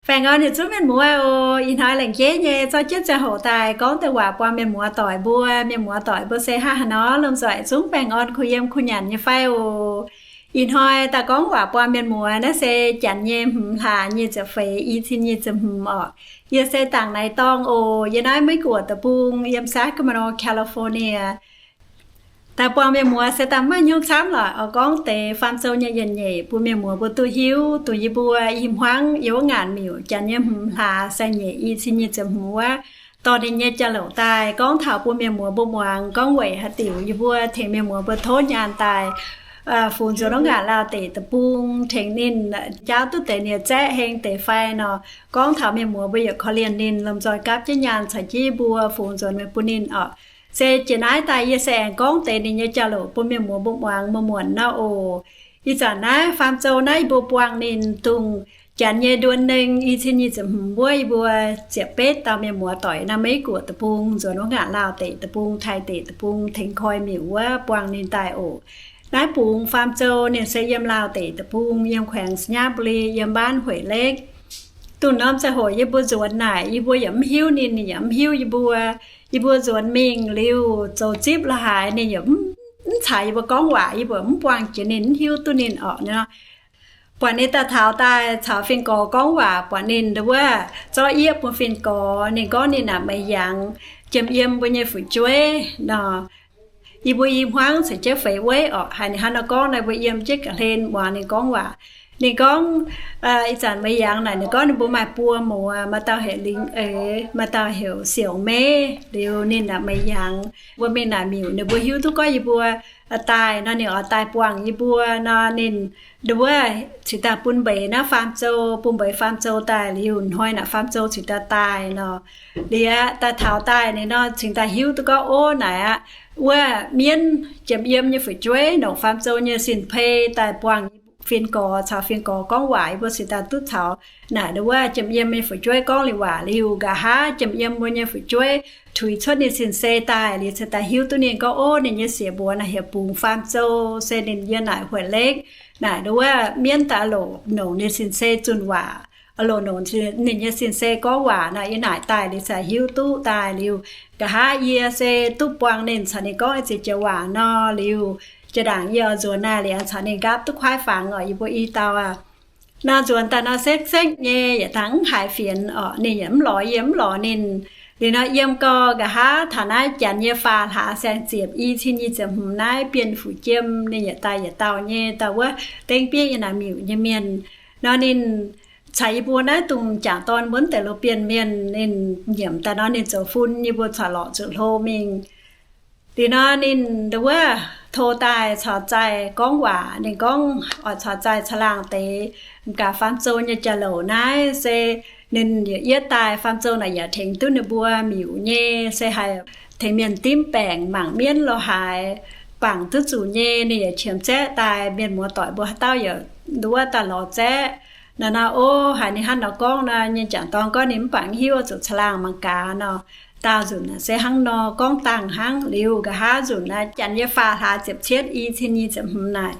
Baengh orn yietc zungv mienh muoz oc. Ih hnoi lengc jeiv nyei zorqv jienv ziangh hoc daaih gorngv deix waac buangh mienh muoz doic mbuo. Mienh muoz doic mbuo se hnangv haaix nor, lomh nzoih zungv baengh orn, kuh yiem kuh nyanc nyei fai oc? Ih hnoi daaih gorngv waac buangh mienh muoz naaiv se janx nyei hmz hlaax nyic ziepc feix, i cin nyic ziepc hmz orqc. Yie se Dangc Naaiv Dorngh oc. Yie naaiv Meiv Guoqv deic-bung, yiem Sacramento, California. Daaih buangh mienh muoz se daaih maiv nyungc camv lorqc, oix gorngv deix Faam Zou nyei yietc nyeic bun mienh muoz mbuo duqv hiuv. Dongh yie mbuo i hmuangv yiem wuov ngaanc miuc, janx nyei hmz hlaax saeng-nyeic i cin nyic ziepc hmz wuov, dorh ninh nyei jauv-louc daaih gorngv taux bun mienh muoz mbuo muangx, gorngv weic haaix diuc yie mbuo tengx mienh muoz mbuo tov nyaanh daaih fungx nzuonx wuov ngaanc Laauh deic-bung, tengx ninh jaauv duqv deix ninh nyei zaeqv heng deix fai nor. Gorngv taux mienh muoz mbuo yaac korv-lienh ninh, lomh nzoih gapv jienv nyaanh caux jienv yie mbuo fungx nzuonx bun ninh orqc. Se jiex naaiv daaih yie se aengx gorngv deix ninh nyei jauv-louc bun mienh muoz mbuo muangx muonc-muonc nor oc. Ih zanc naaiv Faam Zou naaiv yie mbuo buangh ninh dongh janx nyei nduon nengh i cin nyic ziepc hmz wuov, yie mbuo ziepc betv dauh mienh muoz doic naaiv Meiv Guoqv deic-bung nzuonx wuov ngaanc Laauh deic-bung, Taiv deic-bung tengx koi miuc wuov buangh ninh daaih oc. Naaiv bungx Faam Zou ninh se yiem Laauh deic-bung, yiem แขวงสัญญาบุรี, yiem บ้านห้วยเหล็ก. Dongh norm ziangh hoc yie mbuo nzuonx naaic, yie mbuo yaac mv hiuv ninh, ninh yaac mv hiuv yie mbuo. Yie mbuo nzuonx mingh liuz zoux zipv la'haaix ninh yaac mv caux yie mbuo gorngv waac, yie mbuo mv buangh jiex ninh, mv hiuv duqv ninh orqc nor. Buatc ninh daaih taux daaih caux fin-gorx gorngv waac, buatc ninh wuov zorqv yieqv bun fin-gorx. Ninh gorngv ninh naaic meix yangh, jiem yiem mbuo nyei fu'jueiv nor. Yie mbuo i hmuangv caux jienv feix weiv orqc. Haiz ninh hnangv nor gorngv naaic, mbuo yiem jienv ga'hlen muangx ninh gorngv waac. Ninh gorngv ih zanc meix yangh naaic, ninh gorngv ninh mbuo maaih buo muoz, maaih dauh heuc Lingh Eix, maaih dauh heuc Siouc Meiv. Liuz ninh naaic meix yangh, mbuo mingh naaic miuc, ninh mbuo hiuv duqv gorngv yie mbuo daaih nor, ninh oix daaih buangh yie mbuo nor, ninh wuov cingx daaih bun mbeix naaiv Faam Zou, bun mbeix Faam Zou daaih liuz hnoi naaic Faam Zou cingx daaih daaih nor. Liuz aqv, daaih taux daaih ninh nor cingx daaih hiuv duqv gorngv, ov, naaic aqv, wuov mienv jiem yiem nyei fu'jueiv nongc Faam Zou nyei sin-pei daaih buangh fin-gorx, caux fin-gorx gorngv waac, yie mbuo cingx daaih duqv caux naaic wuov jiem yiem nyei fu'jueiv gorngv liuz waac liuz, nqa'haav jiem yiem mbuo nyei fu'jueiv tuix cuotv ninh sin-sei daaih liuz cingx daaih hiuv duqv ninh gorngv, ov, ninh nyei siex mbuox naaic heuc Bungx Faam Zou, se ninh yiem naaic Hueic Lekv naaic wuov mienv daaih loc nongc ninh sin-sei zunh waac, loc nongc ninh nyei sin-sei gorngv waac nor. Yie naaic daaih liuz cingx hiuv duqv daaih liuz, nqa'haav yie se duqv buangh ninh caux ninh gorngv ziex joux waac nor liuz, jiex ndaangc yie oix nzuonx naaic liuz caux ninh nqaapv duqv kuaaiv fangx orqc. Yie mbuo i dauh aqv, nor nzuonx daaih nor sekv-sekv nyei, yietc dangh mv haiz fienx orqc. Ninh yaac mv lorz yie, mv lorz ninh. Liuz nor yiem gau nqa'haav taux naaiv janx nyei faam hlaax saeng-ziepc i cin nyic ziepc hmz naaiv Bienh Fuc Jiem, ninh yietc dauh yietc dauh nyei daaih wuov dengv bieqv yiem naaic miuc nyei mienh. Nor ninh caux yie mbuo naaiv dongh jangc dorn mbuo deix loz-bienh mienh, ninh nyiemc daaih nor ninh zoux fun, yie mbuo corc lorqc zuqc hlo mingh. Liuz nor ninh wuov to daaih caux zaih gorngv waac. Ninh gorngv oix caux zaih caangh laangh deix m'gaax Faam Zou nyei jauv-louc naaiv se ninh yaac yietv daaih, Faam Zou naaic yaac tengx duqv ninh mbuo miuc nyei, se haih tengx mienh dimv baengc, mangc mienv lo haaix, bangc duqv zuqc nyei. Ninh yaac qiemx zaeqv daaih, mienh muoz doic mbuo haaix dauh yaac wuov daaih lorz zaeqv. Naaiv nor, ov, haiz ninh hnangv nor gorngv nor, nyei jangc dorn gorngv ninh mv baac hiuv zuqc caangh laangh mangc gaax nor. Daauh nzunc naaic se hnangv nor gorngv dangh hnangv. Liuz nqa'haav nzunc naaiv janx nyei faam hlaax ziepc cietv i cin nyic ziepc hmz naaic,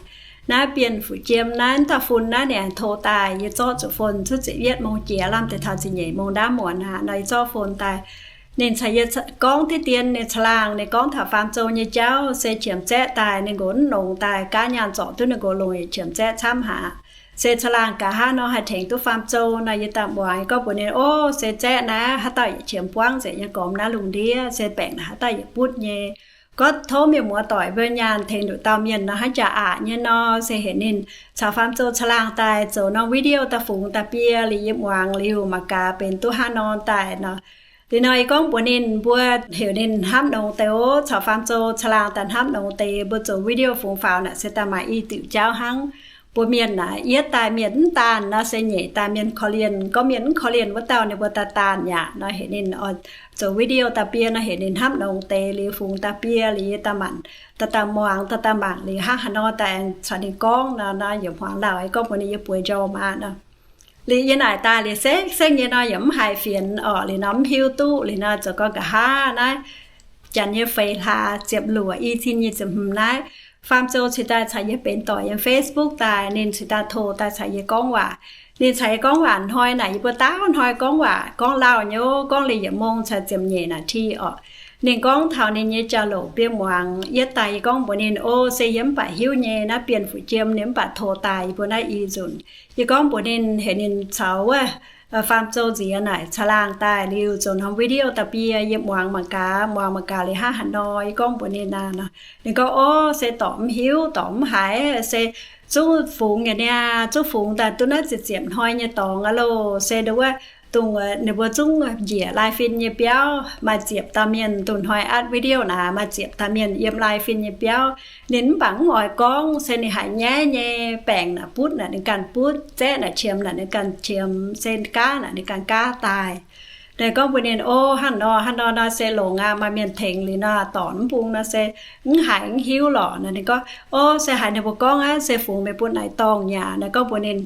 naaiv Bienh Fuc Jiem naaiv, dauh fun naaiv ninh aengx to daaih. Yie zorqv zuqc fon cuotv ziepc yietv mong jiex, lamh deix taux ziepc nyeic mong ndaamv muonz aqv nor, yie zorqv fon daaih. Ninh caux yie gorngv diqv dien ninh caangh laangh, ninh gorngv taux Faam Zou nyei jauv se qiemx zaeqv daaih, ninh nqox mv longx daaih, gaav nyaanh zorc duqv ninh nqox longx, yaac qiemx zaeqv camv haic. Se caangh laangh nqa'haav nor haih tengx duqv Faam Zou nor, yie daaih muangx gorngv mbuox ninh, ov, se zaeqv naaiv haaix dauh yaac qiemx buangv nzengc nyei, gormx naaiv lungh ndiev, se baengc naaic haaix dauh yaac butv nyei. Gorngv tov mienh muoz doic mbuo nyaanh tengx nduqc dauh mienh nor, hnangv jaax aqc nyei nor, se heuc ninh caux Faam Zou caangh laangh daaih zoux norm video daaih fungx daaih biei liuz yie muangx liuz mangc gaax benx duqv hnangv nor daaih nor. Liuz nor yie gorngv mbuox ninh mbuo heuc ninh hnamv nongx deix ov, caux Faam Zou caangh laangh daaih hnamv nongx deix, mbuo zoux video fungx faaux naaic se daaih maaih i diuc jauv hnangv. Mbuo mienh naaic yietv daaih mienh mv daanh nor se nyeic daaih mienh korv-lienh, gorngv mienh mv korv-lienh wuov dauh ninh mbuo daaih daanh yaac nor heuc ninh zoux video daaih biei nor heuc ninh hnamv nongx deix liuz fungx daaih biei liuz yie daaih manc daaih daaih muangx daaih daaih mangc liuz hnangv haaix nor daaih caux ninh gorngv nor, nor yaac hmuangx lauh, yie gorngv mbuox ninh yie bueix njormh aqv nor. Liuz yie naaic daaih liuz sekv-sekv nyei nor yaac mv haiz fienx orqc. Liuz nor mv hiuv duqv. Liuz nor zoux gau nqa'haav naaiv janx nyei feix hlaax ziepc luoqc i cin nyic ziepc hmz naaiv, Faam Zou cingx daaih caux yie benx doic yiem Facebook daaih, ninh cingx daaih to daaih caux yie gorngv waac. Ninh caux yie gorngv waac hnoi naaic, yie mbuo daauh hnoi gorngv waac, gorngv lauh nyei, gorngv liuz yietc mong caux ziepc nyeic นาที orqc. Ninh gorngv taux ninh nyei jauv-louc bun muangx. Yie daaih yie gorngv mbuox ninh, O, se yie mv baac hiuv nyei, naaiv Bienh Fu'jiem, ninh mv baac tov daaih yie mbuo naaiv i nzunc. Yie gorngv mbuox ninh heuc ninh caux wuov Faam Zou nziex naaic caangh laangh daaih liuz zoux norm video da'bie yie muangx mangc gaax, muangx mangc gaax liuz hnangv haaix nor. Yie gorngv mbuox ninh naaic nor, ninh gorngv, O, se dorc mv hiuv, dorc mv haiz, se zungv fungx nyei niaa, zungv fungx daaih duqv naaiv ziepc ziepc hnoi nyei dorngx aqv loh. Se ndo wuov dongh ninh mbuo zungv njiec lai fin nyei biauv maaih ziepc dauh mienh, dongh hnoi atv video naaic maaih ziepc dauh mienh yiem lai fin nyei biauv. Ninh mv baac mv oix gorngv, se ninh haiz nyaiv nyei, baengc naaic butv naaic ninh ganh butv, zaeqv naaic qiemx naaic ninh ganh qiemx, se gaav naaic ninh ganh gaav daaih. Naaiv gorngv mbuox ninh, O, hnangv nor hnangv nor nor se longx aqv, maaih mienh tengx liuz nor, dorc mv bung nor se mv haiz mv hiuv lorqc. Naaiv ninh gorngv, O, se haiz ninh mbuo gorngv aqv, se fungx meih bun naaic dorngh nyei. Naaiv gorngv mbuox ninh,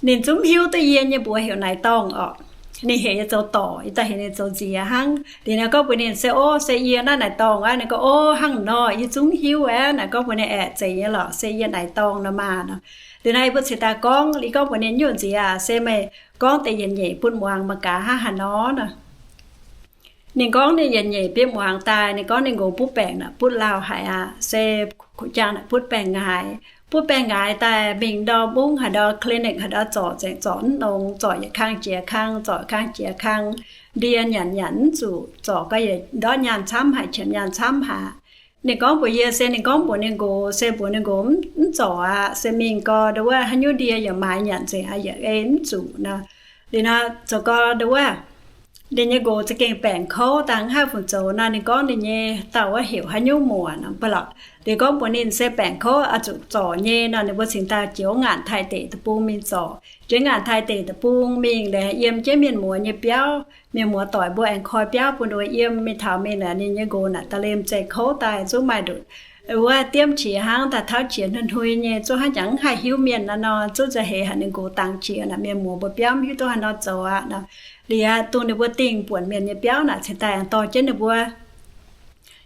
ninh zungv mv hiuv duqv yie nyei mbuox heuc naaic dorngh orqc. Ninh heuc yie zoux dorc, yie daaih heuc ninh zoux nziex hnangv. Liuz naaiv gorngv mbuox ninh, Se, o, se yie naaiv naaic dorngh aqv. Naaiv gorngv, O, hnangv nor, yie zungv mv hiuv aqv. Naaiv gorngv mbuox ninh, Aeqv, zeiz nyei lorqc, se yie naaic dorngh nor maah nor. Liuz naaiv yie mbuo cingx daaih gorngv, yie gorngv mbuox ninh, Nyungc nziex aac, se meih gorngv deix yietc nyeic bun muangx mangc gaax hnangv haaix nor nor. Ninh gorngv ninh yietc nyeic bun muangx daaih, ninh gorngv ninh nqox butv baengc naaic butv lauh haic aqv, se kuv jaang naaic butv baengc ngaaic. Butv baengc ngaaic daaih mingh ndau mbungv haaix ndau clinic haaix ndau zorc nzengc zorc mv longx, zorc yietc kang jiex kang, zorc kang jiex kang, ndie nyanc nyanc mv zuqc, zorc gau yietc ndortv nyaanh camv haic, qiemx nyaanh camv haic. Ninh gorngv mbuox yie se, ninh gorngv mbuox ninh nqox se mbuox ninh nqox mv zorc aqv, se mingh gau ndo wuov haaix nyungc ndie yaac maaiz nyanc nzengc aqv, yaac ei mv zuqc nor. Liuz nor zoux gau ndo wuov ninh nyei nqox za'gengh baengc kouv dangh mv haih fungc zoux nor. Ninh gorngv ninh nyei dauh wuov heuc haaix nyungc muoc nor ba'laqc. Liuz gorngv mbuox ninh se baengc kouv oix zuqc zorc nyei nor, ninh mbuo cingx daaih jiex ngaanc Taiv deic deic-bung mingh zorc. Jiex ngaanc Taiv deic deic-bung mingh liuz yiem jienv mienh muoz nyei biauv, mienh muoz doic mbuo aengx koi biauv bun ninh mbuo yiem. Mingh taux mingh naaic ninh nyei nqox naaic da'lemh zeih kouv daaih zungv maaih nduqc wuov diemv qiex hnangv, daaih tauv qiex hnoi-hnoi nyei, zungv hnangv jangx mv haih hiuv mienh naaiv nor, zungv nzauh heix haic ninh nqox dangx qiex naaic, mienh muoz mbuo biauv mv hiuv duqv haaix nor zoux aqv nor. Liuz aqv, dongh ninh mbuo dingh buonc mienh nyei biauv naaic cingx daaih aengx dorh jienv ninh mbuo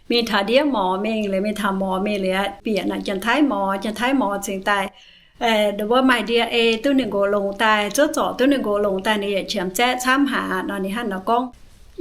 mingh taux ndiev morz mingh liuz, mingh taux morz mingh liuz aqv, bieqc naaic Janx-Taiv morz, Janx-Taiv morz cingx daaih ninh mbuo maaih ndie ei duqv ninh nqox longx daaih, zuov zorc duqv ninh nqox longx daaih, ninh yietc qiemx zaeqv camv haic nor. Ninh hnangv nor gorngv,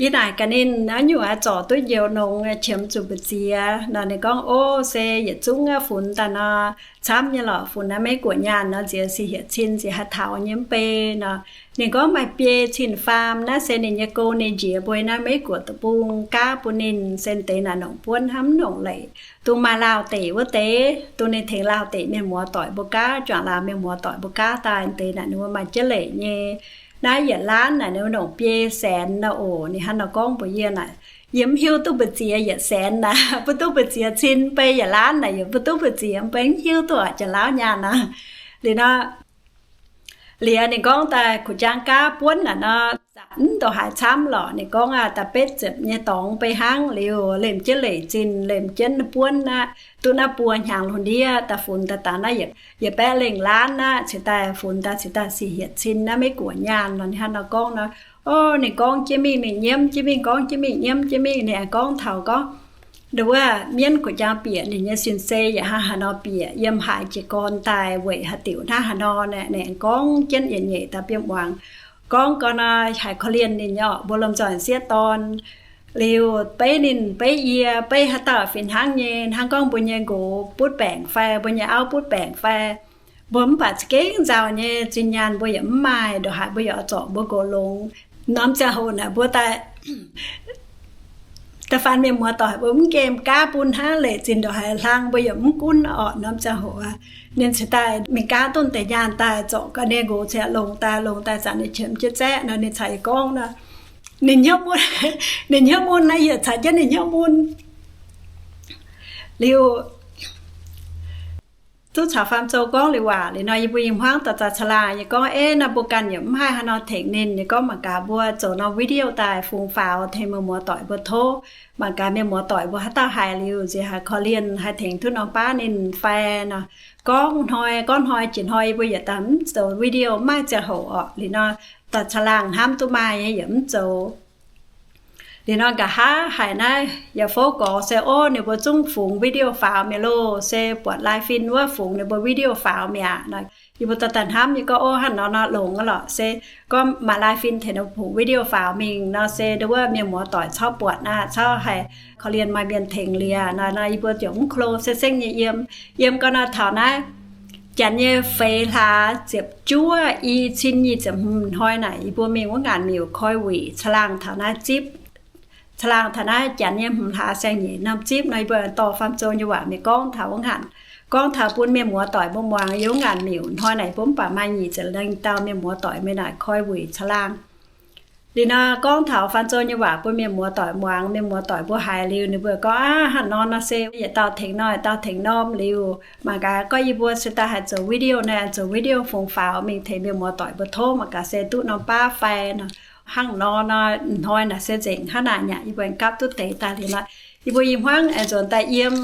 yie naaic gaax ninh, Naaiv nyungc aqv, zorc duqv njoux nongx, qiemx zuqc mbu'ziex nor. Ninh gorngv, O, se yietc zungv aqv, funx daaih nor camv nyei lorqc, funx naaiv Meiv Guoqv nyaanh nor nziex se hietc cin nziex haih taux nyei mv bei nor. Ninh gorngv maaih biei cin-faam naaiv se ninh nyei gong ninh njiec mbuo naaiv Meiv Guoqv deic-bung gaav bun ninh, se deix naaic nongc buonv hnangv mv nongc leic. Dongh maaih Laauh deic wuov deix, dongh ninh tengx Laauh deic mienh muoz doic mbuo gaav, juangc Laauh mienh muoz doic mbuo gaav daaih deix naaic ninh mbuo maaih jienv leic nyei. Naaiv yietc laanv naaic ninh mbuo nongc biei saenx nor oc. Ninh hnangv nor gorngv mbuox yie naaic, yie mv hiuv duqv mbu'ziex yietc saenx naaic, mv duqv mbu'ziex cin, bei yietc laanv naaic yie mv duqv mbu'ziex, mv bei mv hiuv duqv aqv, Janx-Laauv nyaanh aqv. Liuz nor, liuz ninh gorngv daaih kuv jaang gaav buonv naaic nor, zanc mv ndongc haaix camv lorqc. Ninh gorngv aqv, da'betv ziepc nyei dorngx bei hnangv liuz, lemh jienv leic zinh, lemh jienv buonv aqv, duqv naaiv buo hnyangx lungh ndiev daaih funx daaih dangx naaiv yietc baeqv lengh laanv aqv, cingx daaih funx daaih cingx daaih sic hietc cin naaiv Meiv Guoqv nyaanh nor. Ninh hnangv nor gorngv nor, o, ninh gorngv jienv mingh, ninh nyiemv jienv mingh, gorngv jienv mingh, nyiemv jienv mingh. Ninh aengx gorngv taux gorngv ndo wuov mienv kuv jaang bieqc ninh nyei sin-sei yaac hnangv haaix nor bieqc, yiem haaix jiez gorn daaih weic haaix diuc hnangv haaix nor naaic, ninh aengx gorngv jienv yietc nyeic daaih bun yie muangx. Gorngv gau nor, haiz korv-lienh ninh nyei orqc, mbuo lomh nzoih sieqv dorn. Liuz beiv ninh beiv yie, beiv haaix dauh fih hnangv nyei, hnangv gorngv mbuo nyei nqox butv baengc fai mbuo nyei auv butv baengc fai, mbuo mv baac za'gengh nzauh nyei, zinh nyaanh mbuo yaac mv maaih, ndongc haaix mbuo yaac oix zorc mbuo nqox longx. Norm ziangh hoc naaic mbuo daaih da'faanh mienh muoz doic mbuo mv nqemh gaav bun hnangv, leic zinh ndongc haaix hlang mbuo yaac mv gunv orqc. Norm ziangh hoc aqv, ninh cingx daaih mingh gaav duqv deix nyaanh daaih zorc ga'naaiv nqox cingx longx daaih, longx daaih zanc ninh qiemx jienv zaeqv nor, ninh caux yie gorngv nor, ninh hnyouv mun, ninh hnyouv mun naaiv, yie caux jienv ninh hnyouv mun. Liuz duqv caux Faam Zou gorngv liuz waac liuz nor, yie mbuo i hmuangv daaih za'gengh caangh laangh. Yie gorngv, Ei, naaiv mbuo ganh yaac mv haih haaix nor tengx ninh. Yie gorngv mangc gaax mbuo zoux norm video daaih fungx faaux tengx mienh muoz doic mbuo tov. Mangc gaax mienh muoz doic mbuo haaix dauh haiz liuz nziex haiz korv-lienh, haih tengx duqv norm baav ninh fai nor. Gorngv hnoi, gorngv hnoi jiex hnoi yie mbuo yietc daaih mv zoux video, mv maaih ziangh hoc orqc. Liuz nor, daaih caangh laangh hnamv duqv maaih yaac mv zoux. Liuz nor, nqa'haav haic naaiv yaac fouv gorx se, O, ninh mbuo zungv fungx video faaux mi'aqv loh, se buatc live feed wuov fungx ninh mbuo video faaux mi'aqv nor. Yie mbuo daaih daaih hnamv nyei gorngv, Ov, hnangv nor nor longx aqv lorqc. Se gorngv maaih laai fin tengx ninh bungx video faaux mingh nor, se ndau wuov mienh muoz-doic corc buatc aqv, corc haih korv-lienh maaih mienh tengx liuz nor, yie mbuo ziouc mv klo se sengv nyei yiem. Yiem gau nor taux naaiv janx nyei feix hlaax ziepc juov i cin nyic ziepc hmz hnoi naaic, yie mbuo mingh wuov ngaanc miuc koi wuic caangh laangh taux naaiv zipv. Caangh laangh taux naaiv janx nyei hmz hlaax saeng-nyeic norm zipv nor, yie mbuo dorh Faam Zou nyei waac mingh gorngv taux wuov ngaanc, gorngv taux bun mienh muoz-doic mbuo muangx yiem wuov ngaanc miuc hnoi naaic, mbuo mv baac maaih nyic ziepc lengh dauh mienh muoz-doic mingh naaic koi wuic caangh laangh. Liuz nor gorngv taux Faam Zou nyei waac bun mienh muoz-doic muangx, mienh muoz-doic mbuo haiz liuz ninh mbuo gorngv, Aav, hnangv nor nor se yietc dauh tengx nor, yietc dauh tengx norm liuz, mangc gaax gorngv yie mbuo se daaih haih zoux video naaic, zoux video fungx faaux mingh tengx mienh muoz-doic mbuo tov, mangc gaax se duqv norm baav fai nor. Hnangv nor nor hnoi naaic se nzengc hnangv naaic nyei, yie mbuo gapv duqv deix daaih liuz nor, yie mbuo i hmuangv aengx nzuonx daaih yiem.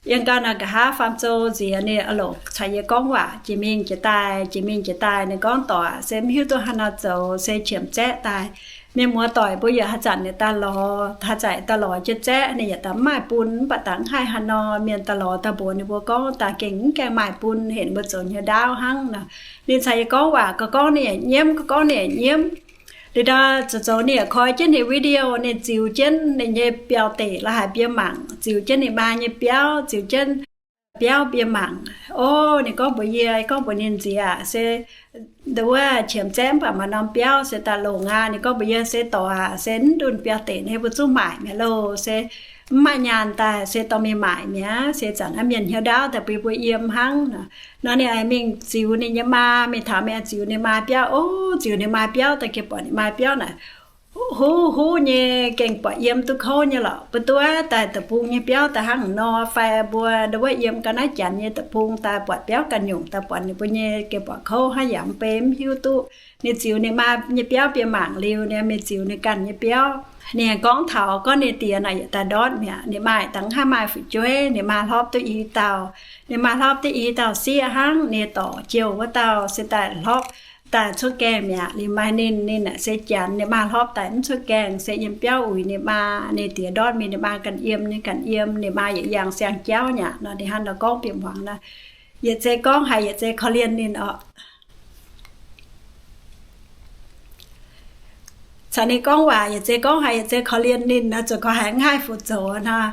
Yiem gau nor nqa'haav Faam Zou nziex ninh a'loc caux yie gorngv waac jiex mingh jiex daaih, jiex mingh jiex daaih ninh gorngv dorc se mv hiuv duqv hnangv haaix nor zoux, se qiemx zaeqv daaih. Mienh muoz-doic mbuo yaac haaix zanc ninh daaih lorz, haaix zanc daaih lorz jienv zaeqv, ninh yaac daaih mv maaih bun, mv baac dangh mv haih hnangv nor, mienh daaih lorz daaih mbuox ninh mbuo gorngv daaih gengh mv gaengh maaih bun, heuc ninh mbuo zoux hnyouv ndaauv hnangv nor. Ninh caux yie gorngv waac, gau gorngv ninh yaac nyiemv, gau gorngv ninh yaac nyiemv. Liuz nor zoux zoux ninh yaac koi jienv ninh video, ninh ziux jienv ninh nyei biauv-deic la'haic mbie mangc, ziux jienv ninh maa nyei biauv, ziux jienv biauv mbie mangc. Ov, ninh gorngv mbuox yie, gorngv mbuox ninh nziex se ndau wuov qiemx zaeqv mv baac maaih norm biauv se daaih longx aqv. Ninh gorngv mbuox yie se dorc aac, se mv ndunh biauv-deic naaiv mbuo zungv maaic mi'aqv loh, se mv maaih nyaanh daaih se dorh mingh maaic mi'aqv, se zanc aqv mienh hnyouv ndaauv daaih bun mbuo yiem hnangv nor. Nor ninh aengx mingh ziux ninh nyei maa, mingh taux mingh ziux ninh maa biauv. Ov, ziux ninh maa biauv daaih gengh buatc ninh maa biauv naaic huv huv nyei, gengh buatc yiem duqv kouv nyei lorqc. Mbuo duqv daaih deic-bung nyei biauv daaih hnangv nor fai mbuo ndau wuov yiem ga'naaiv janx nyei deic-bung daaih buatc biauv ganh nyungc daaih buatc ninh mbuo nyei gengh buatc kouv hnangv yaac mv bei mv hiuv duqv. Ninh ziux ninh maa nyei biauv mbie mangc liuz, ninh mingh ziux ninh ganh nyei biauv. Ninh gorngv taux gorngv ninh diex naaic yietc daaih ndortv mi'aqv, ninh maa dangh haih maaih fu'jueiv, ninh maa hlopv duqv i dauh. Ninh maa hlopv duqv i dauh sieqv hnangv, ninh dorc jouh wuov dauh se daaih hlopv daaih cuotv gaengh mi'aqv. Liuz maaih ninh, ninh naaic se janx, ninh maa hlopv daaih mv cuotv gaengh, se yiem biauv uix ninh maa. Ninh diex ndortv mingh, ninh maa ganh yiem, ninh ganh yiem, ninh maa yaac yangh siang-jauv nyei aqv. Nor ninh hnangv nor gorngv bieqc hmuangx nor, yietc zei gorngv haic, yietc zei korv-lienh ninh oc. Caux ninh gorngv waac yietc zei gorngv haic, yietc zei korv-lienh ninh nor, zoux gau haiz mv haih fu zoux nor.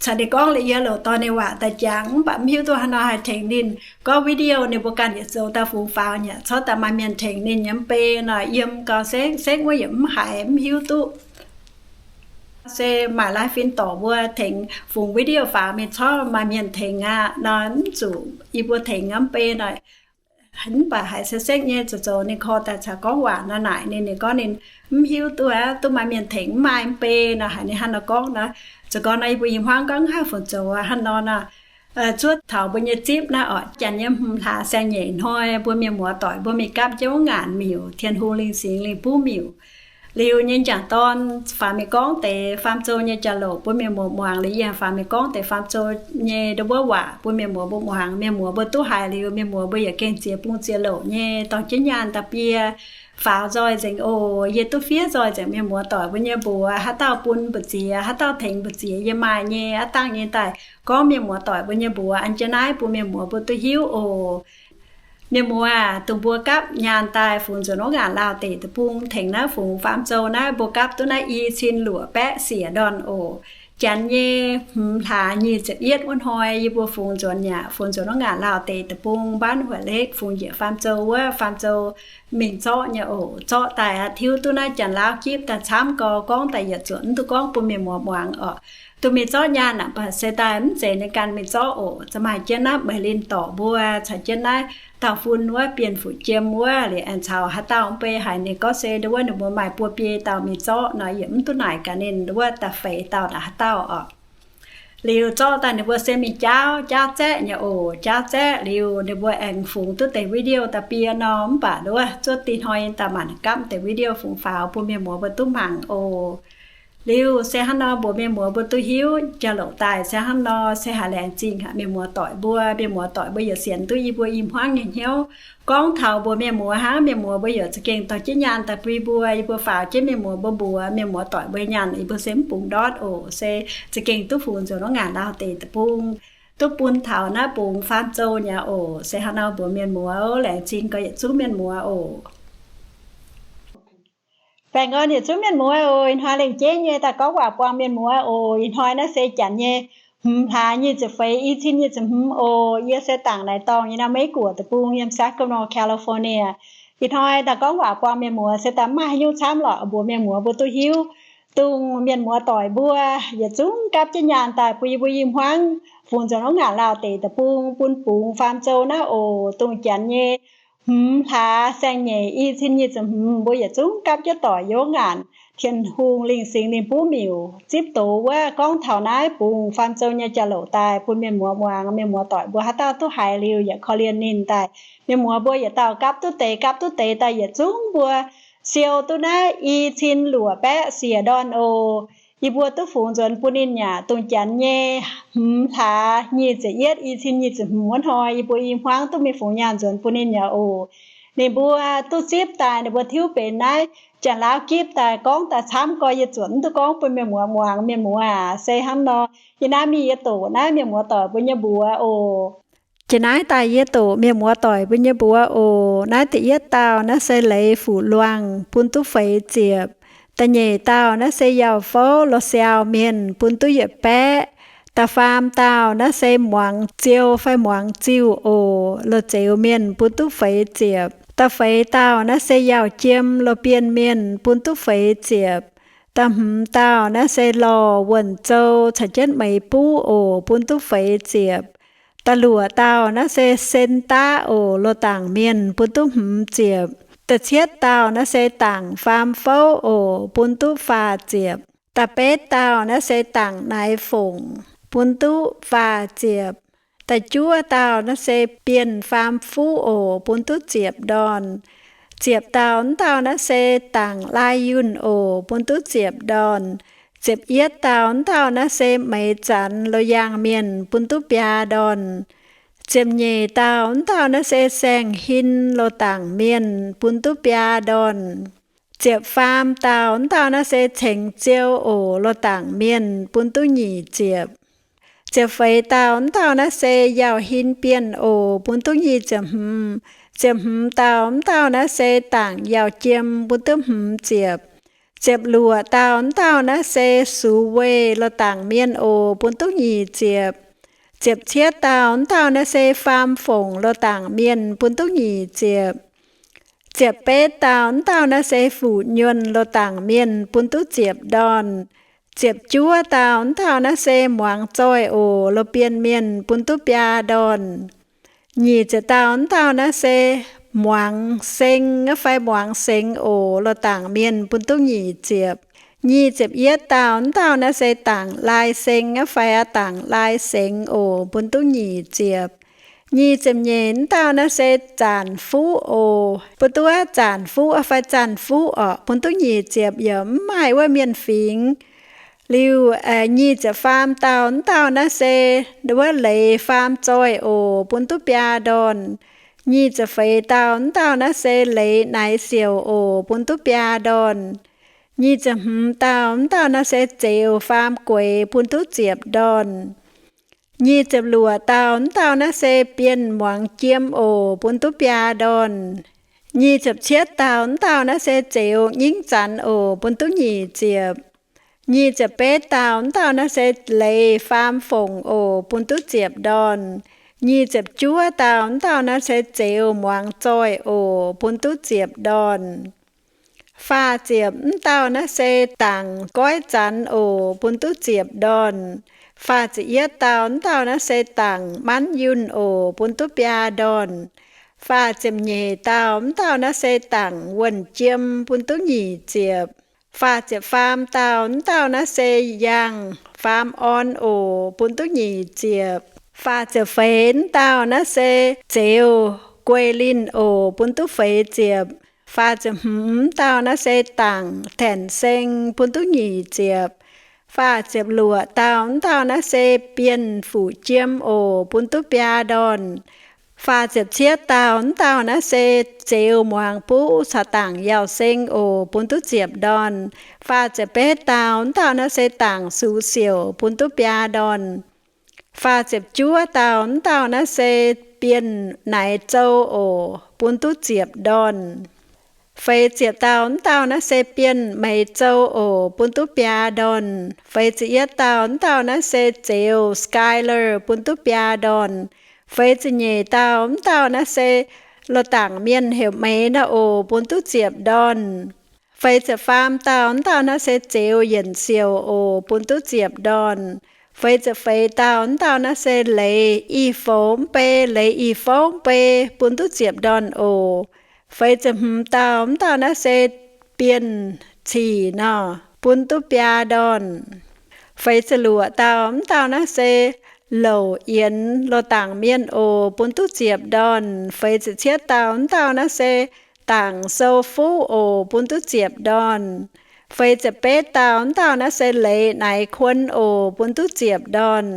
Caux ninh gorngv liuz yie loc dorh ninh waac daaih jangx, mv baac mv hiuv duqv haaix nor haih tengx ninh. Gorngv video ninh mbuo ganh yietc zoux daaih fungx faaux nyei, corc daaih maaih mienh tengx ninh nyei mv bei nor, yiem gau sekv sekv wuov yaac mv haiz mv hiuv duqv. Se maaih laai fin dorc mbuo tengx fungx video faaux mingh corc maaih mienh tengx aqv nor, mv zuqc yie mbuo tengx nyei mv bei nor. Mv baac haiz se sekv nyei zoux zoux ninh korv daaih caux gorngv waac nor naaic ninh, ninh gorngv ninh mv hiuv duqv aqv, duqv maaih mienh tengx mv maaih mv bei nor, haiz ninh hnangv nor gorngv nor. Zoux gau nor yie mbuo i hmuangv gorngv mv haih fu zoux aqv hnangv nor nor. Zuov taux mbuo nyei zipv naaiv oc, janx nyei hmz hlaax saeng-nyeic hnoi, mbuo mienh muoz-doic mbuo mingh gapv jienv wuov ngaanc miuc, Tin-Hungh Lingh Singx Lingh Buv Miuc. Liuz nyei m'jangc dorn faaux mingh gorngv deix Faam Zouv nyei jauv-louc bun mienh muoz muangx. Liuz yie faaux mingh gorngv deix Faam Zouv nyei ndau wuov waac bun mienh muoz mbuo muangx. Mienh muoz mbuo duqv haiz liuz, mienh muoz mbuo yaac gengh ziex bung ziex louc nyei dorh jienv nyaanh da'bie faaux nzoih nzengc oc. Yie duqv fiev nzoih nzengc mienh muoz-doic mbuo nyei mbuox, haaix dauh bun mbu'ziex, haaix dauh tengx mbu'ziex, yie maaih nyei aqv dangh nyei daaih gorngv mienh muoz-doic mbuo nyei mbuox an jienv naaiv bun mienh muoz mbuo duqv hiuv oc. Mienh muoz aac, dongh mbuo gapv nyaanh daaih fungx nzuonx wuov ngaanc Laauh deic-bung tengx naaiv fungx Faam Zouv naaiv, mbuo gapv duqv naaiv i cin luoqc baeqv siec ndorn oc. Janx nyei hmz hlaax nyic ziepc yietv wuov hnoi yie mbuo fungx nzuonx aqv, fungx nzuonx wuov ngaanc Laauh deic-bung Mbaan Huoqc Lekv fungx njiec Faam Zouv wuov, Faam Zouv mingh zorqv nyei oc. Zorqv daaih aqv, tiuv duqv naaiv Janx-Laauv gipv daaih camv gau, gorngv daaih yietc zuoqc mv duqv gorngv bun mienh muoz muangx oc. Duqv mingh zorqv nyaanh aqv, baac se daaih mv zeiz ninh ganh mingh zorqv oc. Za'gengh maaih jienv naaiv Meiz Linh dorc mbuo caux jienv naaiv dauh fun wuov Bienh Fuc Jiem wuov, liuz aengx caux haaix dauh mv bei haic, ninh gorngv se ndau wuov ninh mbuo maaih buo biei dauh mingh zorqv nor, yie mv duqv naaic gaax ninh wuov da'feix dauh naaic haaix dauh oc. Liuz zorqv daaih ninh mbuo se mingh jaauv, jaauv zaeqv nyei oc. Jaauv zaeqv liuz ninh mbuo aengx fungx duqv deix video da'bie nor, mv baac ndau wuov zuov dih hnoi daaih maanc gapv deix video fungx faaux bun mienh muoz mbuo duqv mangc oc. Liuz se hnangv nor mbuox mienh muoz mbuo duqv hiuv, jauv-louc daaih se hnangv nor, se haiz laengz zingh haic mienh muoz-doic mbuo. Mienh muoz-doic mbuo yaac sienx duqv yie mbuo i hmuangv nyei hnyouv. Gorngv taux mbuox mienh muoz hnangv, mienh muoz mbuo yaac za'gengh dorh jienv nyaanh daaih bun yie mbuo, yie mbuo faaux jienv mienh muoz mbuo mbuox, mienh muoz-doic mbuo nyaanh yie mbuo se mv bungx ndortv oc. Se za'gengh duqv fungx nzuonx wuov ngaanc Laauh deic-bung. duqv bun taux naaiv bungx faam zou nyei oc. Se hnangv nor mbuox mienh muoz, laengz zingh gaax yietc zungv mienh muoz oc. Baengh orn yietc zungv mienh muoz oc. Ih hnoi lengc jeiv nyei daaih gorngv waac buangh mienh muoz oc. Ih hnoi naaiv se janx nyei hmz hlaax nyic ziepc feix, i cin nyic ziepc hmz oc. Yie se dangc naaic dorngh yiem naaiv Meiv Guoqv deic-bung yiem Sacramento, California. Ih hnoi daaih gorngv waac buangh mienh muoz se daaih mv maaih haaix nyungc camv lorqc, mbuox mienh muoz mbuo duqv hiuv. Dongh mienh muoz doic mbuo yietc zungv gapv jienv nyaanh daaih bun yie mbuo i hmuangv fungx nzuonx wuov ngaanc Laauh deic-bung bun bungx faam zou naaiv oc. Dongh janx nyei hmz hlaax saeng-nyeic i cin nyic ziepc hmz mbuo yietc zungv gapv jienv doic yiem wuov ngaanc Tin-Hungh lingh singx ninh buv miuc zipv doz wuov gorngv taux naaiv bungx faam zou nyei jauv-louc daaih bun mienh muoz muangx. Mienh muoz doic mbuo haaix dauh duqv haiz liuz yietc korv-lienh ninh daaih, mienh muoz mbuo yietc dauh gapv duqv deix gapv duqv deix daaih yietc zungv mbuo siou duqv naaiv i cin luoqc baeqv siec ndorn oc. Yie mbuo duqv fungx nzuonx bun ninh yaac dongh janx nyei hmz hlaax nyic ziepc yietv i cin nyic ziepc hmz wuov hnoi yie mbuo i hmuangv duqv mingh fungx nyaanh nzuonx bun ninh yaac oc. Ninh mbuo duqv zipv daaih ninh mbuo tiuv benx naaiv Janx-Laauv gipv daaih gorngv daaih camv gorx, yie zuotc mv duqv gorngv bun mienh muoz muangx. Mienh muoz aac, se hnangv nor, yie naaiv mingh yie doqc naaiv mienh muoz doic mbuo nyei mbuox oc. Jiex naaiv daaih yie doqc mienh muoz doic mbuo nyei mbuox oc. Naaiv da'yietv dauh naaiv se Leiz Fuqc Luangh bun duqv feix ziepc. Da'nyeic dauh naaiv se Yauh Fouv Lo Siau Mienh bun duqv yietc baeqv. Da'faam dauh naaiv se Muangx Ziou fai Muangx Ziuh oc, Lo Zeux Mienh bun duqv feix ziepc. Da'feix dauh naaiv se Yauh Jiem Lo Bienh Mienh bun duqv feix ziepc. Da'hmz dauh naaiv se Lorh Wuonh Zou caux jienv Meix Buv oc, bun duqv feix ziepc. Da'luoqc dauh naaiv se Sen Daqv oc, Lo Dangc Mienh bun duqv hmz ziepc. Da'cietv dauh naaiv se Dangc Faam Fouv oc, bun duqv faah ziepc. Da'betv dauh naaiv se Dangc Naix Fongc, bun duqv faah ziepc. Da'juov dauh naaiv se Bienh Faam Fuqv oc, bun duqv ziepc ndorn. Ziepc dauh wuov dauh naaiv se Dangc Lai Yunh oc, bun duqv ziepc ndorn. Ziepc yietv dauh wuov dauh naaiv se Meix Zanx Lo Yaangh Mienh, bun duqv biaa ndorn. Ziepc nyeic dauh wuov dauh naaiv se Saeng Hin Lo Dangc Mienh, bun duqv biaa ndorn. Ziepc faam dauh wuov dauh naaiv se Ceng Ziou oc, Lo Dangc Mienh, bun duqv nyic ziepc. Ziepc feix dauh wuov dauh naaiv se Yauh Hin Bienh oc, bun duqv nyic ziepc hmz. Ziepc hmz dauh wuov dauh naaiv se Dangc Yauh Jiem, bun duqv hmz ziepc. Ziepc luoqc dauh wuov dauh naaiv se Sux Weih Lo Dangc Mienh oc, bun duqv nyic ziepc. Ziepc cietv dauh wuov dauh naaiv se Faam Fongc Lo Dangc Mienh, bun duqv nyic ziepc. Ziepc betv dauh wuov dauh naaiv se Fuqv Nyuonh Lo Dangc Mienh, bun duqv ziepc ndorn. Ziepc juov dauh wuov dauh naaiv se Muangx Zoih oc, Lo Bienh Mienh, bun duqv biaa ndorn. Nyic ziepc dauh wuov dauh naaiv se Muangx Seng fai Muangx Sengx oc, Lo Dangc Mienh, bun duqv nyic ziepc. Nyic ziepc yietv dauh wuov dauh naaiv se Dangc Lai Seng fai Dangc Lai Sengx oc, bun duqv nyic ziepc. Nyic ziepc nyeic wuov dauh naaiv se Zanc Fuqv oc, bun duqv Zanc Fuqv fai Zanc Fuqv oc, bun duqv nyic ziepc, yaac mv maaih wuov mienh fingx. Liuz, nyic ziepc faam dauh wuov dauh naaiv se wuov Leiz Faam Zoih oc, bun duqv biaa ndorn. Nyic ziepc feix dauh wuov dauh naaiv se Leiz Naix Siouc oc, bun duqv biaa ndorn. Nyic ziepc hmz dauh wuov dauh naaiv se Zeux Faam Gueix, bun duqv ziepc ndorn. Nyic ziepc luoqc dauh wuov dauh naaiv se Bienh Muangx Jiem oc, bun duqv biaa ndorn. Nyic ziepc cietv dauh wuov dauh naaiv se Zeux Nyingv Zanx oc, bun duqv nyic ziepc. Nyic ziepc betv dauh wuov dauh naaiv se Leiz Faam Fongc oc, bun duqv ziepc ndorn. Nyic ziepc juov dauh wuov dauh naaiv se Zeux Muangx Zoih oc, bun duqv ziepc ndorn. Faah ziepc wuov dauh naaiv se Dangc Goiv Zanx oc, bun duqv ziepc ndorn. Faah ziepc yietv dauh wuov dauh naaiv se Dangc Manv Yunh oc, bun duqv biaa ndorn. Faah ziepc nyeic dauh wuov dauh naaiv se Dangc Wuonh Jiem, bun duqv nyic ziepc. Faah ziepc faam dauh wuov dauh naaiv se Yaangh Faam Orn oc, bun duqv nyic ziepc. Faah ziepc feix wuov dauh naaiv se Zeux Guei Linh oc, bun duqv feix ziepc. Faah ziepc hmz dauh naaiv se Dangc Taenc Seng, bun duqv nyic ziepc. Faah ziepc luoqc dauh wuov dauh naaiv se Bienh Fuqv Jiem oc, bun duqv biaa ndorn. Faah ziepc cietv dauh wuov dauh naaiv se Zeux Muangx Buv caux Dangc Yauh Seng oc, bun duqv ziepc ndorn. Faah ziepc betv dauh wuov dauh naaiv se Dangc Sux Siouc, bun duqv biaa ndorn. Faah ziepc juov dauh, mv dauh naaiv se bienh naaic zou oc, bun duqv ziepc ndorn. Feix ziepc dauh, mv dauh naaiv se bienh meix zou oc, bun duqv biaa ndorn. Feix ziepc yietv dauh, mv dauh naaiv se zeux Skyler, bun duqv biaa ndorn. Feix ziepc nyeic dauh, mv dauh naaiv se loz-dangc mienh heuc Meix naaiv oc, bun duqv ziepc ndorn. Feix ziepc faam dauh, mv dauh naaiv se zeux Yienc Siouc oc, bun duqv ziepc ndorn. Feix ziepc feix dauh, mv dauh naaiv se Leiz Ih Fouv mv bei, Leiz Ih Fouv mv bei, bun duqv ziepc ndorn oc. Feix ziepc hmz dauh, mv dauh naaiv se Bienh Cic nor, bun duqv biaa ndorn. Feix ziepc luoqc dauh, mv dauh naaiv se Louc Yienx, loz-dangc mienh oc, bun duqv ziepc ndorn. Feix ziepc cietv dauh, mv dauh naaiv se Dangc Sou Fuqv oc, bun duqv ziepc ndorn. Feix ziepc betv dauh, mv dauh naaiv se Leiz Naix Kuon oc, bun duqv ziepc ndorn.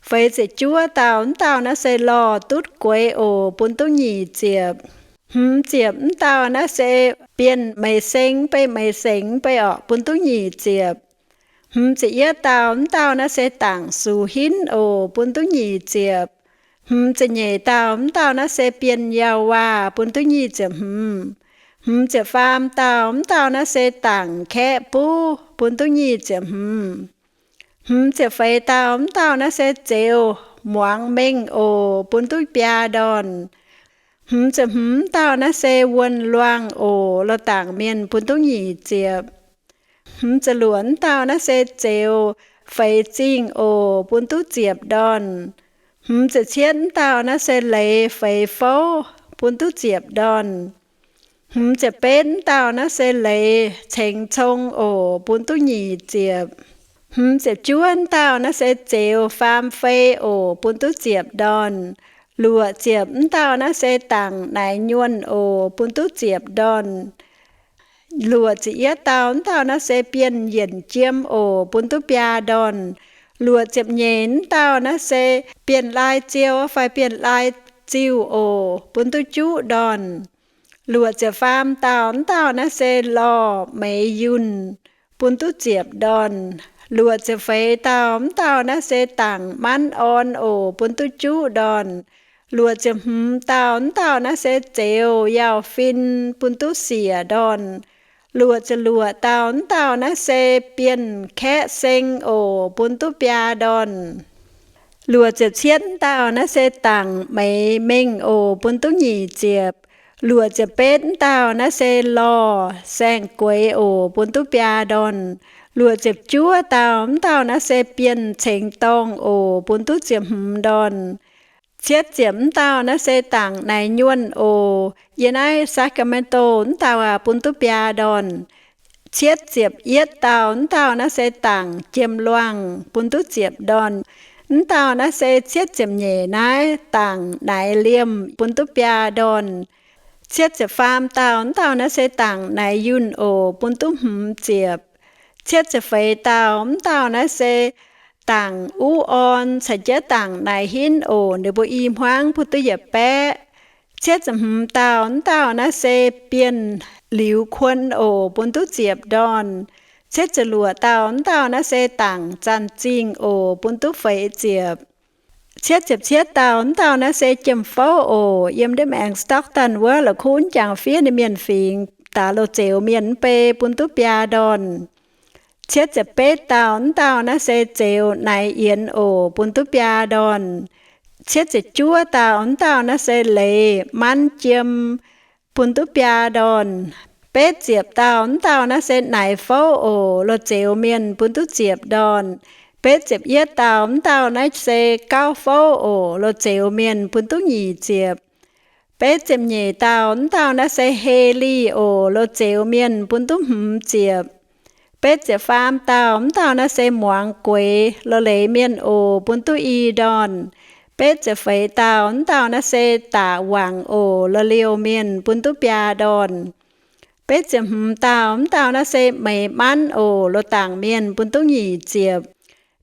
Feix ziepc juov dauh, mv dauh naaiv se Lorh Dutv Gueix oc, bun duqv nyic ziepc. Hmz ziepc mv dauh naaiv se Bienh Meix Seng mv bei, Meix Seng mv bei oc, bun duqv nyic ziepc. Hmz ziepc yietv dauh, mv dauh naaiv se Dangc Sux Hinv oc, bun duqv nyic ziepc. Hmz ziepc nyeic dauh, mv dauh naaiv se Bienh Yauh Waac, bun duqv nyic ziepc hmz. Hmz ziepc faam dauh, mv dauh naaiv se Dangc Kaeqv Buv, bun duqv nyic ziepc hmz. Hmz ziepc feix dauh, mv dauh naaiv se Zeux Muangz Mengh oc, bun duqv biaa ndorn. Hmz ziepc hmz dauh naaiv se Wuonh Luangh oc, loz-dangc mienh, bun duqv nyic ziepc. Hmz ziepc luoqc dauh naaiv se Zeux Feix Zingh oc, bun duqv ziepc ndorn. Hmz ziepc cietv dauh naaiv se Leiz Feix Fouv, bun duqv ziepc ndorn. Hmz ziepc betv dauh naaiv se Leiz Ceng Cong oc, bun duqv nyic ziepc. Hmz ziepc juov dauh naaiv se Zeux Faam Fei oc, bun duqv ziepc ndorn. Luoqc ziepc mv dauh naaiv se Dangc Naix Nyuonh oc, bun duqv ziepc ndorn. Luoqc ziepc yietv dauh mv dauh naaiv se Bienh Yienc Jiem oc, bun duqv biaa ndorn. Luoqc ziepc nyeic mv dauh naaiv se Bienh Lai Ziou fai Bienh Lai Ziuh oc, bun duqv juqv ndorn. Luoqc ziepc faam dauh mv dauh naaiv se Lorh Meix Yunh, bun duqv ziepc ndorn. Luoqc ziepc feix dauh mv dauh naaiv se Dangc Manv Orn oc, bun duqv juqv ndorn. Luoqc ziepc hmz dauh mv dauh naaiv se Zeux Yauh Fin, bun duqv siec ndorn. Luoqc ziepc luoqc dauh mv dauh naaiv se Bienh Kaeqv Seng oc, bun duqv biaa ndorn. Luoqc ziepc cietv mv dauh naaiv se Dangc Meix Mengh oc, bun duqv nyic ziepc. Luoqc ziepc betv mv dauh naaiv se Lorh Saeng Gueix oc, bun duqv biaa ndorn. Luoqc ziepc juov dauh mv dauh naaiv se Bienh Ceng Dorngh oc, bun duqv ziepc hmz ndorn. Cietv ziepc mv dauh naaiv se Dangc Naix Nyuonh oc, yiem naaiv Sacramento mv dauh aac, bun duqv biaa ndorn. Cietv ziepc yietv dauh mv dauh naaiv se Dangc Jiem Luangh, bun duqv ziepc ndorn. Mv dauh naaiv se cietv ziepc nyeic naaiv Dangc Naix Liemh, bun duqv biaa ndorn. Cietv ziepc faam dauh mv dauh naaiv se Dangc Naix Yunh oc, bun duqv hmz ziepc. Cietv ziepc feix dauh mv dauh naaiv se Dangc Uv Orn caux jienv Dangc Naix Hinv oc, ninh mbuo i hmuangv bun duqv yietc baeqv. Cietv ziepc hmz dauh mv dauh naaiv se Bienh Liuz Kuon oc, bun duqv ziepc ndorn. Cietv ziepc luoqc dauh mv dauh naaiv se Dangc Zanh Zingh oc, bun duqv feix ziepc. Cietv ziepc cietv dauh mv dauh naaiv se Jiem Fouv oc, yiem ndiev maengx Stockton wuov la'kuqv jangx fiev ninh mienh fingx daaih loz-zeux mienh mv bei, bun duqv biaa ndorn. Cietv ziepc betv dauh mv dauh naaiv se Zeux Naix Yienx oc, bun duqv biaa ndorn. Cietv ziepc juov dauh mv dauh naaiv se Leiz Manv Jiem, bun duqv biaa ndorn. Betv ziepc dauh mv dauh naaiv se Naix Fouv oc, loz-zeux mienh, bun duqv ziepc ndorn. Betv ziepc yietv dauh mv dauh naaiv se Gauv Fouv oc, loz-zeux mienh, bun duqv nyic ziepc. Betv ziepc nyeic dauh mv dauh naaiv se Heli oc, loz-zeux mienh, bun duqv hmz ziepc. Betv ziepc faam dauh mv dauh naaiv se Muangz Gueix, loz-leiz mienh oc, bun duqv i ndorn. Betv ziepc feix dauh mv dauh naaiv se Daaih Wangc oc, loz-liouh mienh, bun duqv biaa ndorn. Betv ziepc hmz dauh mv dauh naaiv se Meix Manv oc, loz-dangc mienh, bun duqv nyic ziepc.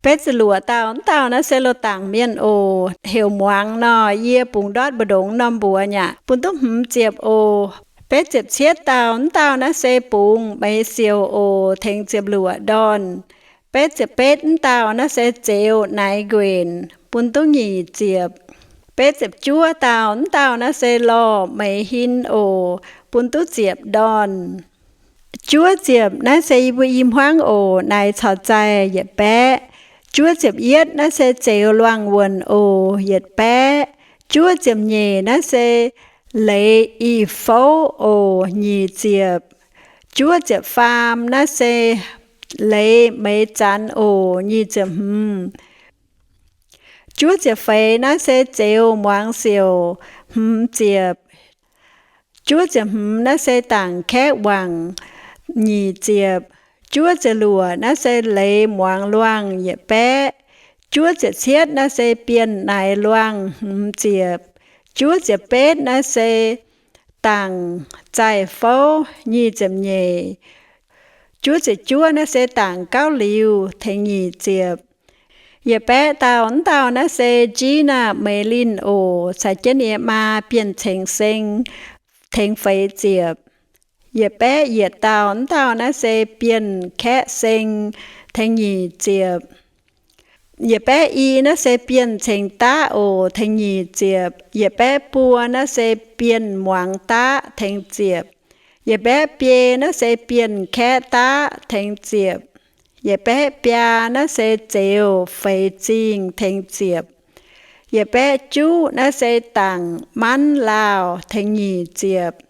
Betv ziepc luoqc dauh mv dauh naaiv se loz-dangc mienh oc, heuc Muangz nor, yie bungx ndortv mbu'ndongx norm mbuox nyei aqv, bun duqv hmz ziepc oc. Betv ziepc cietv dauh mv dauh naaiv se Bungx Meix Siouc oc, tengx ziepc luoqc ndorn. Betv ziepc betv mv dauh naaiv se Zeux Naix Nquenc, bun duqv nyic ziepc. Betv ziepc juov dauh, mv dauh naaiv se lorh meix hin oc, bun duqv ziepc ndorn. Juov ziepc naaiv se yie mbuo i hmuangv oc, naaic caux zaih, yietc baeqv. Juov ziepc yietv naaiv se zeux luangh wuonc oc, yietc baeqv. Juov ziepc nyeic naaiv se leiz i fouv oc, nyic ziepc. Juov ziepc faam naaiv se leiz meix zanx oc, nyic ziepc hmz. Juov ziepc feix naaiv se zeux muangx siouc, hmz ziepc. Juov ziepc hmz naaiv se dangc kaeqv wangc, nyic ziepc. Juov ziepc luoqc naaiv se leiz muangx luangh, yietc baeqv. Juov ziepc cietv naaiv se bienh naix luangh, hmz ziepc. Juov ziepc betv naaiv se dangc zaih fouv, nyic ziepc nyeic. Juov ziepc juov naaiv se dangc gauv liuz, tengx nyic ziepc. Yietc baeqv dauh, mv dauh naaiv se Gina Meilin oc, caux jienv ninh nyei maa Bienh Ceng Seng, tengx feix ziepc. Yietc baeqv yietc dauh, mv dauh naaiv se Bienh Kaeqv Seng, tengx nyic ziepc. Yietc baeqv i naaiv se Bienh Ceng Daqv oc, tengx nyic ziepc. Yietc baeqv buo naaiv se Bienh Muangx Daqv, tengx ziepc. Yietc baeqv biei naaiv se Bienh Kaeqv Daqv, tengx ziepc. Yietc baeqv biaa naaiv se Zeux Feix Zingh, tengx ziepc. Yietc baeqv juqv naaiv se Dangc Manv Laauh, tengx nyic ziepc.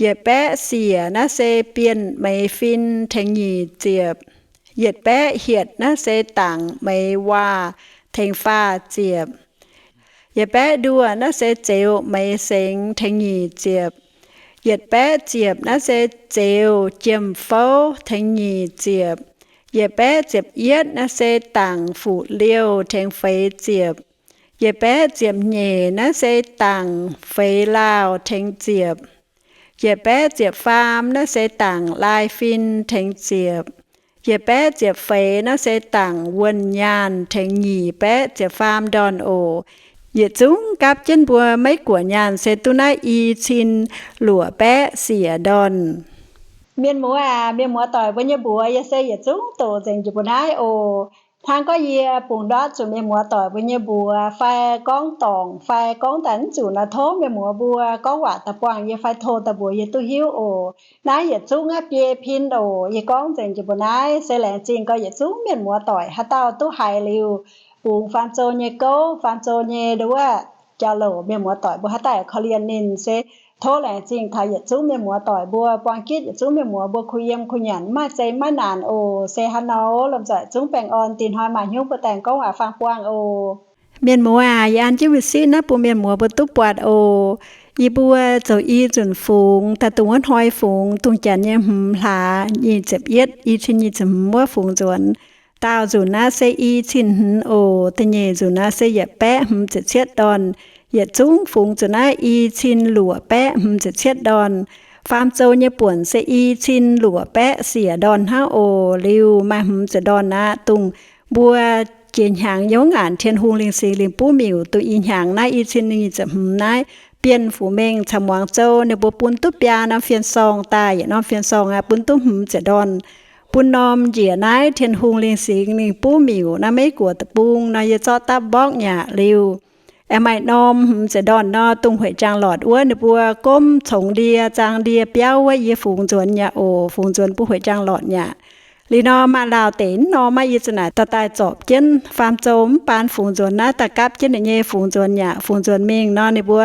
Yietc baeqv siec naaiv se Bienh Meix Fin, tengx nyic ziepc. Yietc baeqv hietc naaiv se Dangc Meix Waac, tengx faah ziepc. Yietc baeqv nduoh naaiv se Zeux Meix Sengx, tengx nyic ziepc. Yietc baeqv ziepc naaiv se Zeux Jiem Fouv, tengx nyic ziepc. Yietc baeqv ziepc yietv naaiv se Dangc Fuqv Liouh, tengx feix ziepc. Yietc baeqv ziepc nyeic naaiv se Dangc Feix Laauh, tengx ziepc. Yietc baeqv ziepc faam naaiv se Dangc Lai Fin, tengx ziepc. Yietc baeqv ziepc feix naaiv se Dangc Wuonh Nyaanh, tengx nyic baeqv ziepc faam ndorn oc. Yietc zungv gapv jienv mbuo Meiv Guoqv nyaanh se duqv naaiv i cin luoqc baeqv siec ndorn. Mienh muoz aac, mienh muoz doic mbuo nyei mbuox yie se yietc zungv doqc nzengc jiex mbuo naaiv oc. Hnangv gorngv yie bungx ndortv zuqc mienh muoz doic mbuo nyei mbuox fai gorngv dorngc fai gorngv daaih mv zuqc nor, tov mienh muoz mbuo gorngv waac daaih buangh yie fai tov daaih mbuox yie duqv hiuv oc. Naaiv yietc zungv aqv biei pin oc. Yie gorngv nzengc jiex mbuo naaiv se laengz zingh gorx yietc zungv mienh muoz doic haaix dauh duqv haiz liuz bungx Faam Zou nyei gouv, Faam Zou nyei nduov jauv-louc, mienh muoz doic mbuo haaix dauh korv-lienh ninh se tov laengz zingh taux yietc zungv mienh muoz doic mbuo, buang gitv yietc zungv mienh muoz mbuo kuh yiem kuh nyanc, mv maaih zei mv maaih naanc oc. Se hnangv nor, lomh nzoih zungv baengh orn, dinh hnoi maaih hnyouv mbuo daaih gorngv waac fangx buangh oc. Mienh muoz aac, yie an jienv mbu'zieqv naaiv bun mienh muoz mbuo duqv buatc oc. Yie mbuo zoux i nzunc fungx daaih dongh wuov hnoi fungx, dongh janx nyei hmz hlaax nyic ziepc yietv, i cin nyic ziepc hmz wuov fungx nzuonx. Daauh nzunc naaiv se i cin hmz oc. Da'nyeic nzunc naaiv se yietc baeqv hmz ziepc cietv ndorn. Yietc zungv fungx zuqc naaiv i cin luoqc baeqv hmz ziepc cietv ndorn. Faam Zou nyei buonc se i cin luoqc baeqv siec ndorn hnangv oc. Liuz maaih hmz ziepc ndorn aqv, dongh mbuo jiex hnyangx yiem wuov ngaanc Tin-Hungh Lingh Singx Lingh Buv Miuc, dongh ih hnyangx naaiv i cin nyic ziepc hmz naaiv, Bienh Fuqc Mengh caux Muangx Zou ninh mbuo bun duqv biaa norm fien sorng daaih, yietc norm fien sorng aqv bun duqv hmz ziepc ndorn. Bun norm njiec naaiv Tin-Hungh Lingh Singx Lingh Buv Miuc naaiv Meiv Guoqv deic-bung nor, yie zorqv dapv mborqv nyaqc. Liuz aengx maaih norm hmz ziepc ndorn nor, dongh Hueic Jangx Lortc wuov ninh mbuo gomv congx ndie zaang ndie biauv wuov, yie fungx nzuonx nyaqc oc. Fungx nzuonx bun Hueic Jangx Lortc nyaqc. Liuz nor maaih Laauh deic mv norm maiv, yie za'naaic dorh daaih zorpc jienv Faam Zou mv baan fungx nzuonx naaiv daaih gapv jienv ninh nyei fungx nzuonx nyaqc. Fungx nzuonx mingh nor, ninh mbuo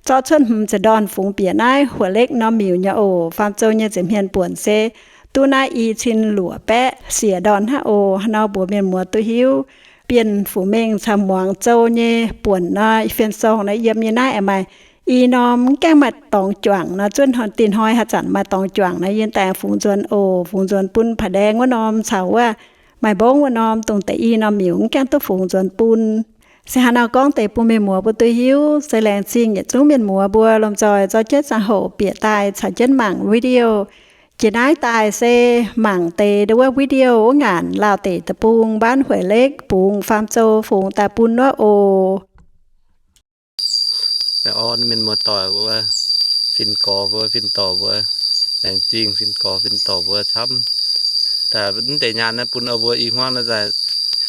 zorqv cuotv hmz ziepc ndorn fungx bieqc naaiv Huoqc Lekv norm miuc nyei oc. Faam Zou nyei nza'hmien buonc se duqv naaiv i cin luoqc baeqv siec ndorn hnangv oc. Hnangv nor mbuox mienh muoz duqv hiuv, Bienh Fuqc Mengh caux Muangx Zou nyei buonc nor, fien sorng nor yiem nyei naaiv aengx maaih i norm, mv gaengh maaih dorngx juangc nor. Zuov dinh hnoi haaix zanc maaih dorngx juangc nor, yie daaih fungx nzuonx oc. Fungx nzuonx bun Paa Ndaeng wuov norm caux wuov Maaih Mbongv wuov norm, dongh da'nyeic norm miuc mv gaengh duqv fungx nzuonx bun. Se hnangv nor gorngv deix bun mienh muoz mbuo duqv hiuv. Se laengz zingh yietc zungv mienh muoz mbuo lomh nzoih zorqv jienv ziangh hoc bieqc daaih caux jienv mangc video. Jiex naaiv daaih se mangc deix wuov video wuov ngaanc Laauh deic deic-bung, Mbaanv Huoqc Lekv, bungx Faam Zou fungx daaih bun wuov oc. Baengh orn mienh muoz-doic mbuo, fin-gorx mbuo, fin-dorc mbuo, laengz zingh fin-gorx fin-dorc mbuo camv. Daaih mv deix nyaanh naaiv bun oix mbuo i hmuangv naaiv daaih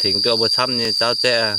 tengx duqv oix mbuo camv nyei jauv zaeqv aqv.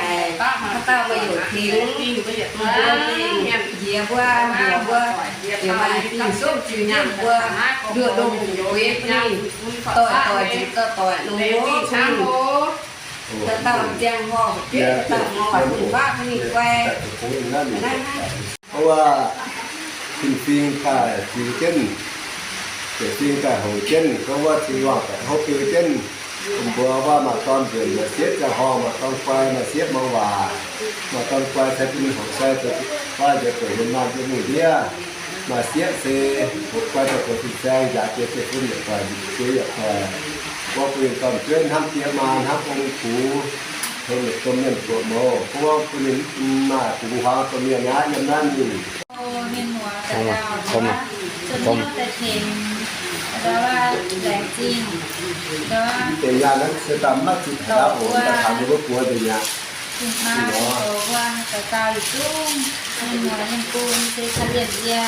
haic, haaix dauh maaih youc tengx, mbuo mingh njiec mbuo, mbuox mbuo, yaac maaih fingx-sopv ziux jienv mbuo, nduoqc ndongh gueix bun ninh doic-doic ziux doic-doic longx. Dauh dauh ziangh hoc bieqc dauh dauh mangc waac bun faqv bun ninh guai. Naaiv hnangv. Wuov fin-fing daaih ziux jienv, deix fing daaih hoc jienv, gorngv wuov cing-luangh daaih hopv biux jienv. Mbuo wuov maaih dorn nzueic maaih sieqv ziangh horngh, maaih dorn guai maaih sieqv mangc waac, maaih dorn guai cai bun ninh hoqc sai, wuov njoux doic hmien maanh jienv mingh ndiev. Maaih sieqv se hoqc guai daaih zoux fin-saeng, njaaux jiex zeiv-fun yietc doic, jiex yietc doic. Mbuo bun ninh dorn-jueiv hnamv die maa, hnamv ong-gux, tengx yietc domh mienh buoqc mouz. Mbuo bun ninh maaih dungz huaang domh mienh aqv, yiem naaiv mingh. Mienh muoz daux gaux, zunh hnyouv daaih tengx, laengz zingh, mv deix nyaanh naaiv se daaih maiv zuqc haaix dauh oc, daaih taux mbuo wuov buoz nzengc mi'aqv. Mbuo daux gaux yietc zungv mienh muoz mienh bung se caux liemh yie,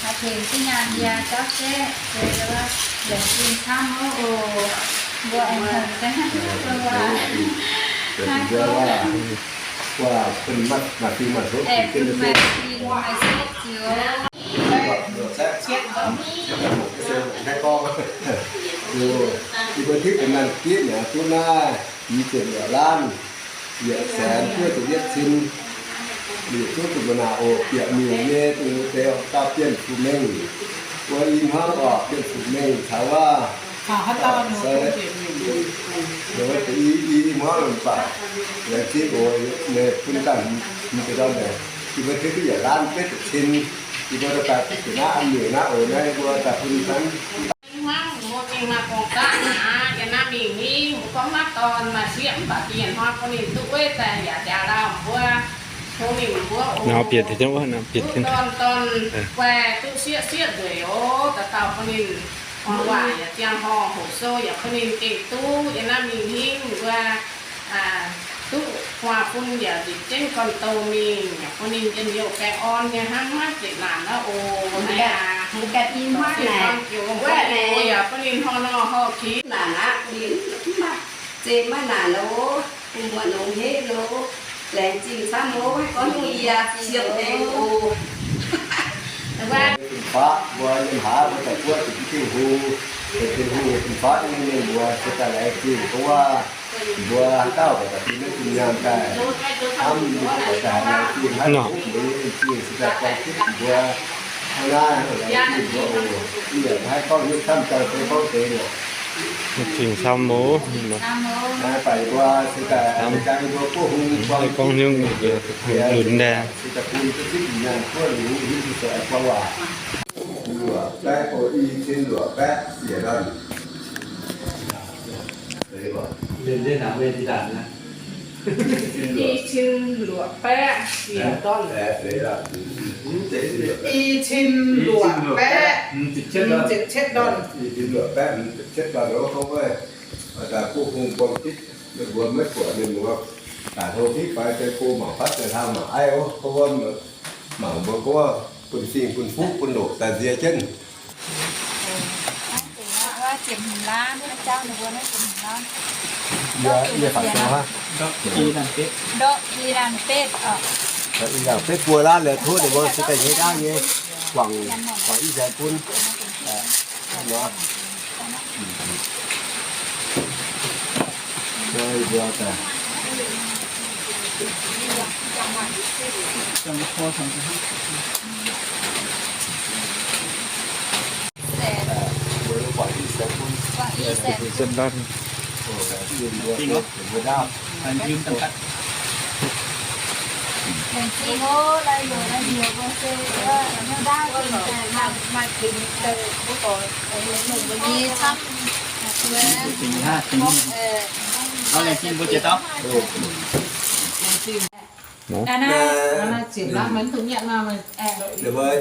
tengx jienv nyaanh yie jauv gaeqv, se laengz zingh camv oc. Mbuo aengx hngongx ga'hnangv mbuo waac. Mbuo waac, bun maaih fingx maaih sopv ziux jienv, maaih sopv ziux. Yie mbuo hitv deix naanh gitv mi'aqv, duqv naaiv, yie ziepc luoqc laanv, yietc saenx juov ziepc yietv cin. Liuz duqv dongh mbuo naaic oc, bieqc miuc nyei dongh wuov deix oc, dauh Bienh Fuqc Mengh. Mbuo i hmuangv oc, Bienh Fuqc Mengh caux wuov, i, i hmuangv lomc baac, laengz zingh oc, meih bun daaih hmz deix ndorm naaic, yie mbuo hitv duqv yietc laanv betv ziepc cin. Yie mbuo daaih daaih bieqc naaiv an miuc naaiv oc, naaiv mbuo daaih bun hnangv. Ih hmuangv mbuo gengh maaih gorngv daqv aqv. Yiem naaiv mingh ni, mbuo gorngv maaih dorn maaih sieqv mv baac diex hnoi bun ninh duqv wuov daaih yaac jaax lauh mbuo, tov ninh mbuo oc, duqv dorn dorn guai, duqv sieqv sieqv nzueic oc, dauh dauh bun ninh muangx waac yaac ziangh horngh, hoqc sou yaac bun ninh gengh duqv. Yiem naaiv mingh hingv mbuo duqv huaax fun yaac nzipc jienv gorn-douz mingh, yaac bun ninh njien-youh baengh orn nyei hnangv, maiv ziepc naanc aqv oc. Naaiv aqv, mbuo ganh i hmuangv naaic, wuov naaic, yaac bun ninh horh nor horh kiv naanc aqv, bun ninh mv maaih, zeiz maiv naanc oc. Bun mbuo longx hec loh, laengz zingh camv oc. Gorngv nyungc yie siemv deix oc. Fun-faqv mbuo yiem haaix mbuo daaih buov zuqc Tin-Hungh, Tin-Hungh fun-faqv nyei mienh mbuo se daaih laengz zingh gorngv wuov, Mbuo haaix dauh baac daaih bun maiv zinh nyaanh daaih hnamv, mbuo baac daaih haaix nyungc zingh haiv deix mbuo nyei zingh se daaih buang gitv mbuo hnangv naaiv, laengz zingh mbuo oc. Yie haiz gorngv nyungc camv daaih se gorngv deix lorqc. Zingh camv oc. Naaiv baac mbuo se daaih jangx mbuo buov hung buang gitv, lunx daaih se daaih bun duqv zinh nyaanh buov lunx hiuv duqv zoux buang waac. Luoqc baeqv, o, i cin luoqc baeqv siec ndorn. I cin luoqc baeqv siec ndorn. I cin luoqc baeqv hmz ziepc cietv ndorn. I cin luoqc baeqv hmz ziepc cietv ndorn, o, gorngv wuov, daaih buov hung buang gitv, ninh mbuo maiv buatc ninh mbuo daaih hlo fiqv faix deix go mangc fatv deix hlang mangc aiv, o, gorngv wuov mangc mbuo gorngv wuov bun fingx bun fuqv bun loqc daaih nzie jienv. Yie, yie faaux sou hnangv. Ndortv i laanh betv, ndortv i laanh betv buo laanh lorqc, tov ninh mbuo se daaih hnyouv ndaauv nyei, guangc, guangc i nzaeng bun.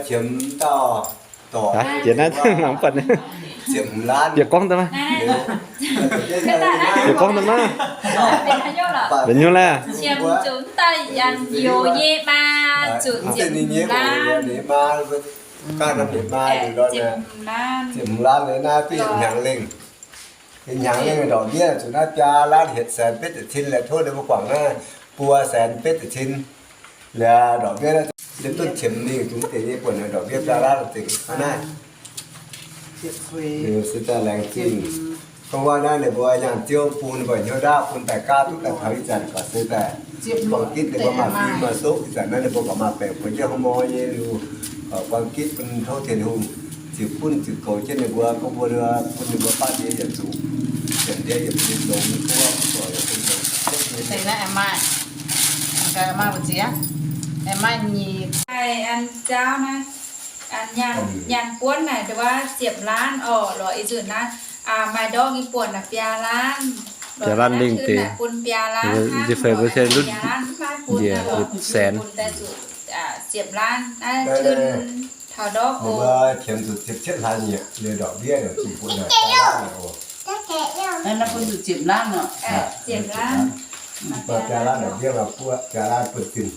Qiemx dauh dorc, jiex naaiv mangc buatc, jiex gorngv daaih maah, jiex gorngv daaih maah. Benx haaix nyungc laeh? Qiemx zuqc daaih yaac youz nyei maa, zuqc ziepc hmz laanh. Ziepc hmz laanh naaiv duqv yietc hnyangx lengh. Yietc hnyangx lengh ndorqc miev zuqc naaiv biaa laanh hietc saenx betv ziepc cin liuz tov ninh mbuo guangc naaiv buo saenx betv ziepc cin. Liuz ndorqc miev naaiv, yie duqv qiemx mingh zungx deix nyei buonc naaiv ndorqc miev biaa laanh zengc hnangv naaiv. Liuz se daaih laengz zingh. Gorngv wuov naaiv ninh mbuo nyaanh ziouv bun ninh mbuo hnyouv ndaauv bun daaih gaav duqv daaih taux ih zanc gorqv se daaih buang gitv ninh mbuo maaih fim maaih soqv ih zanc naaiv ninh mbuo gorqv maaih baengc buo jienv hnangv mor nyei liuz, buang gitv bun tov Tin-Hungh ziux gunv ziux goux jienv ninh mbuo, gorngv mbuo bun ninh mbuo fatv ndie yietc zuqc, yietc ndie yietc bun longx, mbuo zoux yietc bun longx. Dengh naaiv aengx maaih, maaih mbu'ziex, aengx maaih nyic. An jaauv naaiv, nyaanh buonv naaic nduov ziepc laanh orqc, lorz ih nzunc naaiv maaih ndortv nyei buonc naaic biaa laanh. Biaa laanh lingh deix. Bun biaa laanh, njiec feix mbuo se lunv njiec yietc saenx. Ziepc laanh naaiv taux ndortv mbuo qiemx zuqc ziepc cietv hlaax nyieqc liuz ndorqc miev naaic zuqc bun naaic biaa laanh oc. Naaiv bun zuqc ziepc laanh oc. Ziepc laanh. Biaa laanh ndortc miev maaih buo biaa laanh bun zinh,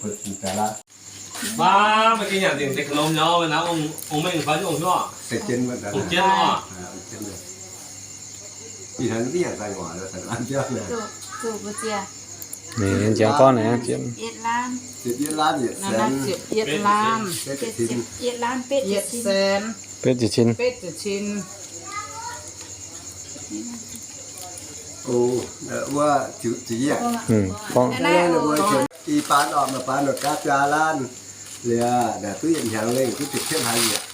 bun zinh biaa laanh. Baav, maaih gengh nyanc dingc deix ka'lom nyei, naaiv ong mengh fai ong hnyouv? Ong jienv oc. Ninh jangx gorngv naaic, ziepc yietv laanh, yietc saenx, betv ziepc cin. Wuov, ziepc yietv. I baan orqc, maaih baan orqc gaav biaa laanh. Liuz naaic duqv yietc hnyangx lengh duqv ziepc cietv hlaax nyieqc.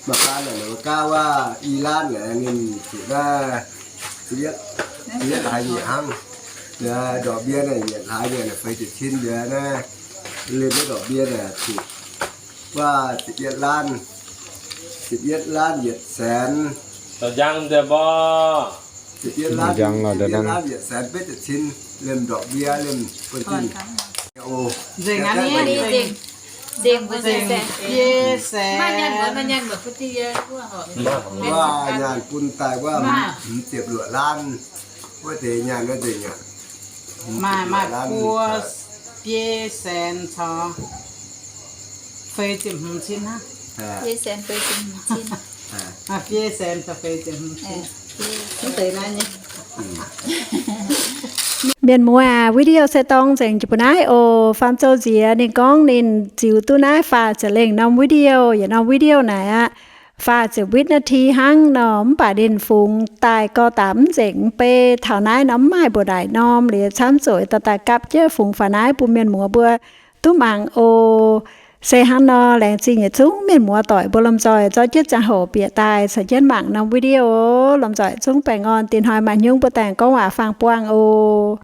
Maaih baan orqc gaav wuov i laanh naaic ninh zuqc naaiv ziepc yietv hlaax nyieqc hnangv. Liuz ndorqc miev naaic yietc hlaax nyieqc naaic feix ziepc cin liuz naaiv, liuz ndorqc miev naaic zuqc wuov ziepc yietv laanh, ziepc yietv laanh yietc saenx. Njang deix mbuo. Ziepc yietv laanh, ziepc yietv laanh yietc saenx betv ziepc cin, liemh ndorqc miev liemh bun zinh. Nzengc aqv, nzengc, nzengc, nzengc, nzengc. Maaih nyaanh bun daaih wuov hmz ziepc luoqc laanh, wuov deix nyaanh wuov nzengc aqv. Maaih, maaih buo biei saenx caux feix ziepc hmz cin hnangv. Biei saenx feix ziepc hmz cin. Biei saenx caux feix ziepc hmz cin. Mv deix naaiv nyei. Mienh muoz aac, video se dorng nzengc jiex mbuo naaiv oc. Faam Zou Nziex ninh gorngv ninh ziux duqv naaiv faah ziepc lengh norm video, yietc norm video naaic aqv. faah ziepc วินาที hnangv nor, mv baac ninh fungx daaih gau daaih mv nzengc mv bei. Taux naaiv nor mv maaih mbuoqc ndaaic norm liuz camv zuqc daaih daaih gapv jienv fungx faaux naaiv bun mienh muoz mbuo duqv mangc oc. Se hnangv nor, laengz zingh yietc zungv mienh muoz doic mbuo lomh nzoih zorqv jienv ziangh hoc bieqc daaih caux jienv mangc norm video. Lomh nzoih zungv baengh orn, diex hnoi maaih hnyouv mbuo daaih gorngv waac faang buangh oc.